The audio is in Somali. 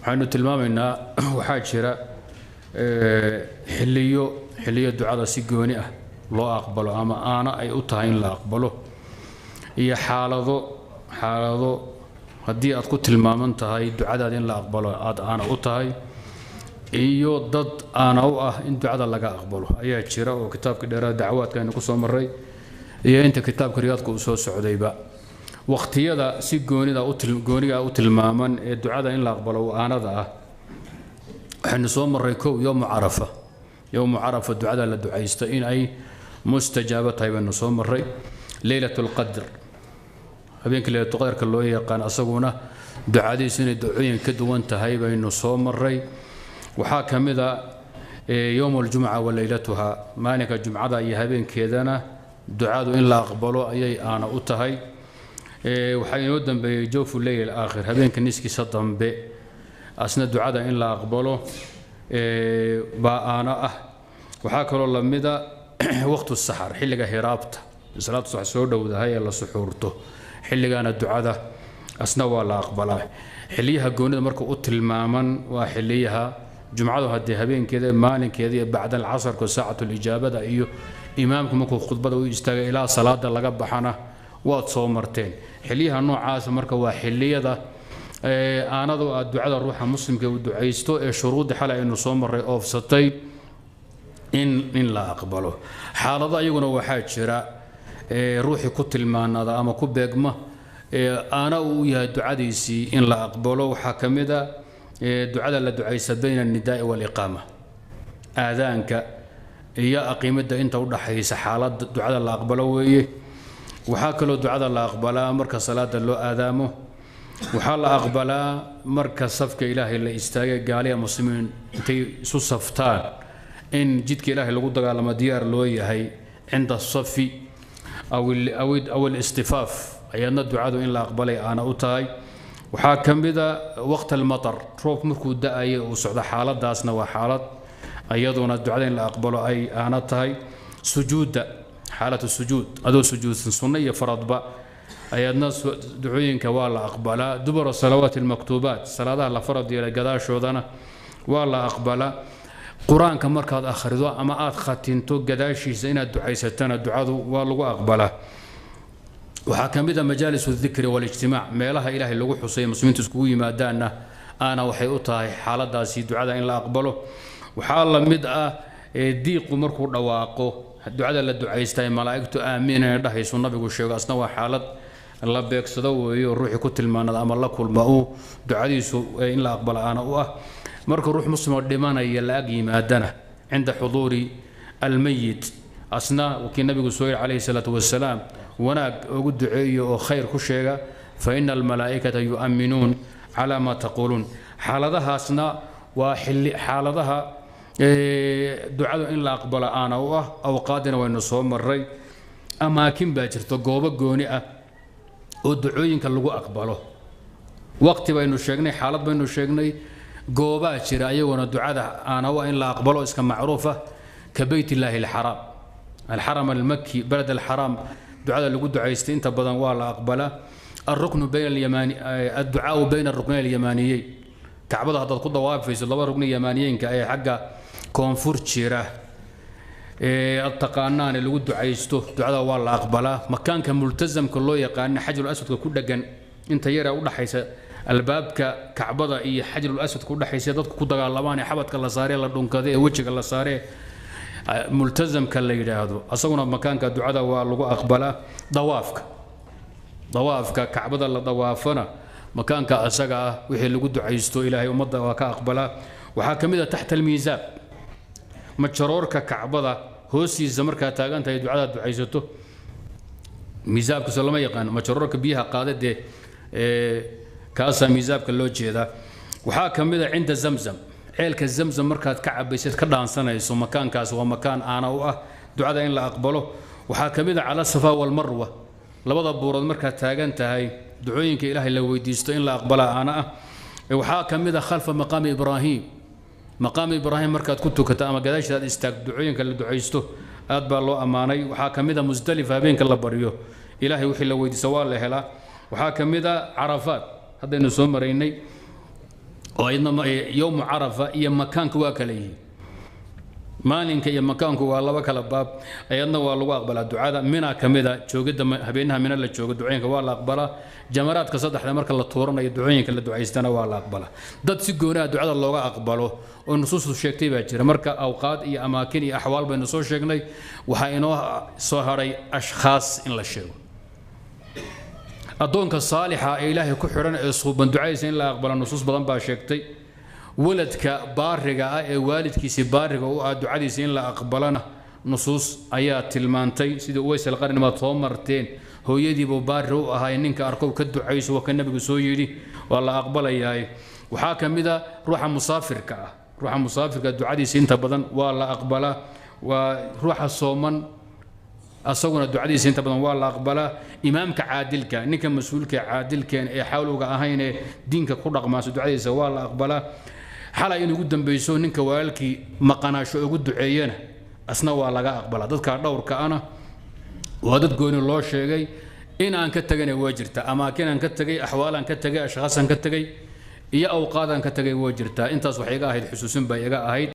Waxaynu tilmaamaynaa waxaa jira xilliyo ducada si gooni ah loo aqbalo ama aana ay u tahay in la aqbalo, iyo xaalado haddii aad ku tilmaaman tahay ducadaada in la aqbalo aad aana u tahay, iyo dad aana u ah in ducada laga aqbalo ayaa jira, oo kitaabka dheeraad dacwaadka aynu ku soo marray iyo inta kitaabka riyaadka uu soo socdayba. Waqtiyada si gooniga u tilmaaman ee ducada in la aqbalo aanada ah waxaynu soo marray: kow, yowmu Carafa. Yowmu Carafa ducada la ducaysto in ay mustajaabo tahay baynu soo marray. Leylat Lqadr, habeenka Leylatulqadarka loo yaqaan, asaguna ducadiisu inay ducooyin ka duwan tahay baynu soo marray. Waxaa ka mid a yowm aljumca wa leylatuha, maalinka jumcada iyo habeenkeedana ducadu in la aqbalo ayay aana u tahay. Waxaa inoo dambeeyey jawfu leyl aakhir, habeenka niskiisa dambe, asna ducada in la aqbalo baa aana ah. Waxaa kaloo lamida waqtu saxar, xilliga hiraabta, salaatu subax soo dhowdahay ee la suxuurto, xilligaana ducada asna waa la aqbalaa. Xilliyaha goonida marka u tilmaaman waa xilliyaha jumcadu haddii habeenkeeda, maalinkeeda, iyo bacda alcasarka saacatu lijaabada, iyo imaamku markuu khudbada u istaagay ilaa salaada laga baxana waad soo marteen. Xilliyaha noocaasa marka waa xilliyada aanadu aad ducada ruuxa muslimka uu ducaysto ee shuruuddii xalay aynu soo marray oofsatay in la aqbalo. Xaalado ayaguna waxaa jira ruuxii ku tilmaanada ama ku beegma aana uu yahay ducadiisii in la aqbalo. Waxaa ka mid a ducada la ducaysta bayna alnidaai waaliqaama, aadaanka iyo aqiimada inta udhaxaysa, xaalada ducada la aqbalo weeye. Waxaa kaloo ducada la aqbalaa marka salaada loo aadaamo. Waxaa la aqbalaa marka safka Ilaahay la istaagay, gaaliya muslimiin intay isu saftaan in jidka Ilaahay lagu dagaalamo diyaar loo yahay, cinda asafi aw alistifaaf, ayadna ducadu in la aqbalay aana u tahay. Waxaa ka mida waqt almatar, roob markuu da-ayo uu socdo, xaaladaasna waa xaalad iyaduna ducada in la aqbalo ay aana tahay. Sujuudda, xaalatu sujuud, adoo sujuudsan sunno iyo faradba, ayadna ducooyinka waa la aqbalaa. Dubura salawaat almaktuubaat, salaadaha la farad yeelay gadaashoodana waa la aqbalaa. Qur-aanka markaad akhrido ama aad khatinto gadaashiisa inaad ducaysatana ducadu waa lagu aqbalaa. Waxaa ka mid a majaalis dikri walijtimaac, meelaha Ilaahay lagu xusay muslimiintu iskugu yimaadaanna aana waxay u tahay xaaladaasi ducada in la aqbalo. Waxaa la mid ah diiqu markuu dhawaaqo ducada la ducaystay malaa'igtu aamiin inay dhahayso nabigu sheego, asna waa xaalad la beegsado weeyo, ruuxii ku tilmaanada ama la kulma uu ducadiisu in la aqbalo aana u ah. Marka ruux muslimoo dhimanaya la ag yimaadana, cinda xuduuri almayit, asna kii nabigu soo yidhi calayhi salaatu wasalaam, wanaag ugu duceeyo oo khayr ku sheega, fa ina almalaa'ikata yu'minuun calaa ma taquuluun. Xaaladahaasna waa xilli xaaladaha ducadu in la aqbalo aana u ah. Awqaadina waynu soo maray. Amaakin baa jirto, goobo gooni ah oo ducooyinka lagu aqbalo. Waqti baynu sheegnay, xaalad baynu sheegnay, goobaa jira ayaguna ducada aana u ah in la aqbalo, iska macruuf ah, ka Beyt Illaahi alxaraam, alxaram almaki, balad alxaraam, ducada lagu ducaystay inta badan waa la aqbalaa. Alruknu bayna alyamaani, adducaau bayna aruknayn alyamaaniyeyn, kacbada haddaad ku dawaafayso laba rugni yamaaniyeenka ee xagga koonfur jira ee aad taqaanaane lagu ducaysto, ducada waa la aqbalaa. Makaanka multazamka loo yaqaana, xajarul aswadka ku dhagan, inta yara udhaxaysa albaabka kacbada iyo xajarul aswadka udhaxaysa, dadku ku dagaalamaan ee xabadka la saaree, la dhunkade ee wejiga la saaree multazamka la yidhaahdo, asaguna makaanka ducada waa lagu aqbalaa. Dawaafka kacbada la dawaafana, makaanka asaga ah wixii lagu ducaysto Ilaahay ummadda waa ka aqbalaa. Waxaa ka mid a taxta almiisaab, majaroorka kacbada hoostiisa markaad taagan tahay ducadaad ducaysato. Miisaabkaasoo lama yaqaano, majaroorka biyaha qaada dee, kaasaa miisaabka loo jeedaa. Waxaa ka mid a cinda Zamzam, ceelka Zamzam markaad ka cabaysid, ka dhaansanayso, makaankaas waa makaan aana u ah ducada in la aqbalo. Waxaa ka mid a cala Safa walmarwa, labada buurood markaad taagan tahay ducooyinka Ilaahay la weydiisto in la aqbala aana ah. Waxaa ka mid a khalfa maqaami Ibraahim, maqaam Ibraahim markaad ku tukato ama gadaashaad istaagto, ducooyinka la ducaysto aad baa loo ammaanay. Waxaa ka mid a Musdalifa, habeenka la baryo Ilaahay wixii la weydiisto waa la helaa. Waxaa ka mid a Carafaat, haddaynu soo maraynay. Oo iyadna yowmu Carafa iyo makaanku waa kala yihiin, maalinka iyo makaanku waa laba kala baab. Ayadna waa lagu aqbalaa ducada. Mina ka mida joogidda, habeenaha Mina la joogo ducooyinka waa la aqbalaa. Jamaraadka saddexda marka la tuuranayo ducooyinka la ducaystana waa la aqbalaa. Dad si goonaha ducada looga aqbalo oo nusuustu sheegtay baa jira. Marka awqaad iyo amaakin iyo axwaal baynu soo sheegnay, waxaa inoo soo hadhay ashkhaas in la sheego. Addoonka saalixa ee Ilaahay ku xidhan ee suuban ducadiisa in la aqbalo nusuus badan baa sheegtay. Waladka baariga ah ee waalidkiisii baariga u ah ducadiisa in la aqbalana nusuus ayaa tilmaantay, sidii Uways Alqarni baad soo marteen, hooyadiibuu baari u ahaa, ninka arkow ka ducayso, waa ka nabigu soo yidhi waa la aqbalayaa. Waxaa ka mid a ruuxa musaafirka ah, ruuxa musaafirka ducadiisa inta badan waa la aqbalaa. Waa ruuxa sooman, asaguna ducadiisa inta badan waa la aqbalaa. Imaamka caadilka, ninka mas-uulka caadilkeen ee xawlowga ahayn ee diinka ku dhaqmaaso, ducadiisa waa la aqbalaa. Xalay in ugu dambayso ninka walaalkii maqanaasho ugu duceeyana asna waa laga aqbalaa. Dadka dhowrka ana waa dad gooni loo sheegay. In aan ka tagana waa jirtaa, amaakin aan ka tagay, axwaalaan ka tagay, ashkhaasaan ka tagay iyo awqaadaan ka tagay waa jirtaa. Intaas waxay iga ahayd xusuusin bay iga ahayd.